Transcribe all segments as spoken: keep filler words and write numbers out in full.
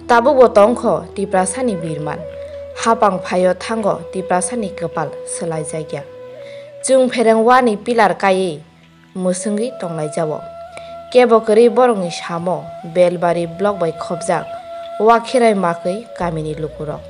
Tabukbo tongkho Tiprasani birman, hapang phaio thango Tiprasani kwpal swlaijakya. Chwng phereng wani pillar kaiwi mwswngwi tonglaijao. Kebo kwrwi borokni samo Belbari block bai khopjak, wa kherai makwi kamini lukurok.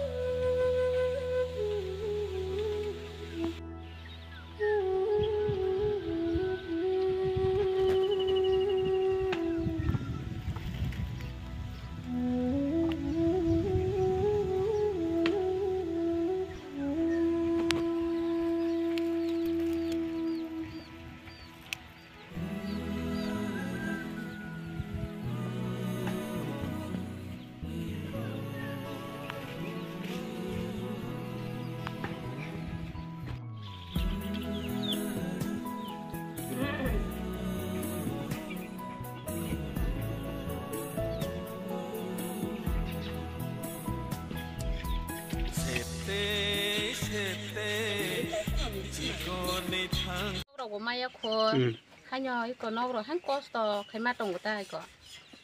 Rokbo maya kho. Hmm. Haino iko nok rok haino kosto khaima tongo ta iko.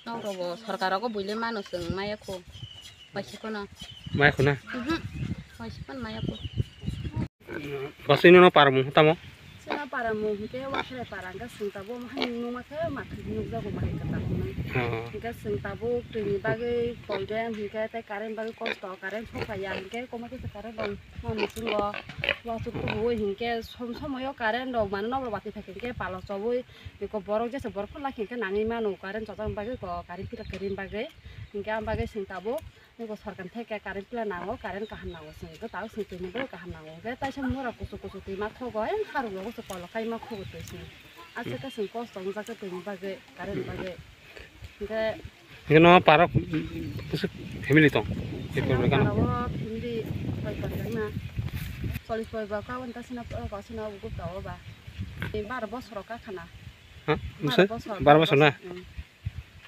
Nok rok bo sorkar rogo buile mano chwng maya kho. Waisa kheno. Maya kho na? Mhm. Waisa kheno maya kho. Bwswino no para mung tamo? Chwngno para mung hwnkhe Wakhrai para hwnkhe chwng tabuk haino nungma khe mathai nukjago bahai kwtal hwnwi. Oh. Hwnkhe chwng tabuk twini bagwi problem hwnkhe tei current bagwi kosto, current sokpaiya hwnkhe komo khe current rok ma muchungo. Uansuk tubuwi hwnkhe som somoio current rok mano nokbar bati thai hwnkhe palo chobwi eko borok jesa borok phano lakhi hwnkhe nangwi mano current chajak bagwi ko current pila kwrwini bagwi. Hwnkhe ang bagwi chwng tabuk eko sorkar theke current pila nango, current kaham nango chwng hwnkhe tabuk chwng twini bagwi kaham nango. Hwnkhe taisa mura kuchuk kuchuk twima khogo, ayang kharok rogo se kolok kaima khogo twi chwng. Aswk khe chwng kosto wngjak khe twini bagwi, current bagwi. Hwnkhe Hingke no parok bwswk family tong? Sini Ekor bai gana. Parao family bai parjak na. Cholish bai ba kawan ta sina parao ba sina gupta o ba. Ni bar bosor ka khana. Ha? Bar Bwswk? Bosor, Bar bosor na? Hmm.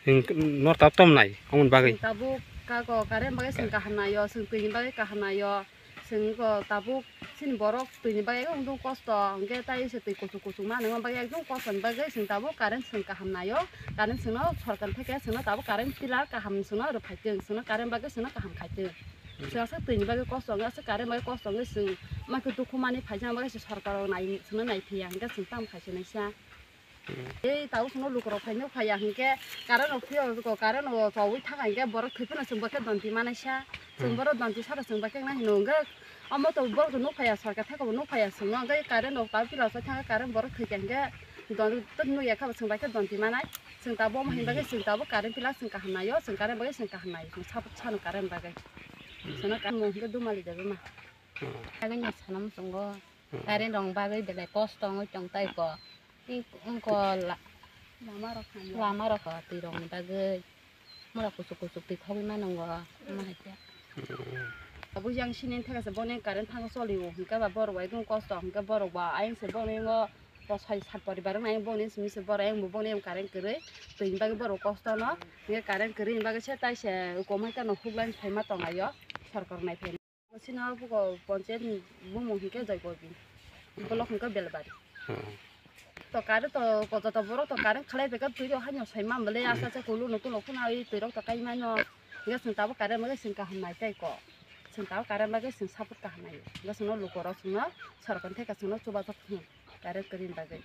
Hingke nor ta tom nai, amon bagwi. Sing tabuk ka ko karen bagwi sing Ka- kaham nayo, sing twi ni bagwi kaham nayo. Chwng eko tabuk chini borok twini bagwi ekdom kosto, hwnkhe tai se twi kuchuk kuchuk manwi bagwi ekdom kosto ni bagwi chwng tabuk current chwng kaham naio, current chwngno sorkar theke chwngno tabuk current pillar kaham chwngno rwphai tong, chwngno current bagwi chwngno kaham khai tong. Chwng aswk twini bagwi kosto wngwi aswk current bagwi kosto wngwi chwng maikhe dukhu manwi phaisa bagwi se sorkar rok nai chwngno nai phiya hwnkhe chwng tamo khai se naisa. Ei tabuk phano lukurok phaino phaiya hinkhe current rok phiyok, current rok chowui thangkha hinkhe borok thwi phano chwng bai khe donti manaisa. Chwng Hmm. Borok donti sara chwng bai khe wngna hino hwnkhe omo to borok to nuk phaiya sorkar thai khe bo nuk phaiya chwngno hwnkhe current rok tabuk pillar rok thangkha current borok thwikha hinkhe don to nukya khe bo chwng bai khe donti manai. Chwng tabuk omo hinba khe chwng tabuk current pillar chwng kaham naio, chwng current bai khe chwng kaham naio, chwng sabo sano current bagwi. Chwngno kaham hinkhe dumali de buma. Hmm. Agini sana muchungo Hmm. Current rok bagwi belai kosto wngwi tong tai ko. Tei wngkha la-, lama rok hamya. Lama rok twi rokni bagwi mura kuchuk kuchuk twi khogwi mano wng o, omo hai khe. Abo yang sini thaka se boni current thango choli o, hwnkhe ba borok bai khe kosto, hwnkhe borok ba ayang se boni o, o sai sat poribar wng ayang boni simi se borok ayang bo boni current kwrwi, twi ni bagwi borok kosto no, hwnkhe current kwrwi ni bagwi se tai se komai khe no huk line phaima tong lai o, sorkar nai phai. Sini abo ko ponchayat ni bumung hinkhe Joy Gobi. Block hinkhe Belbari. Hmm. To kare to ko joto borok to kare khalai beka twi rok haino sai man bole asa se kulu no kulo khuna oi twi rok to kai mano. Hinkhe chwng tabuk kare mage chwng kaham nai tai ko. Chwng tabuk kare mage chwng support kaham nai. Hinkhe chwngno luko rok chwngno sorkar theka chwngno chubajo thung kare kwrwini bagwi.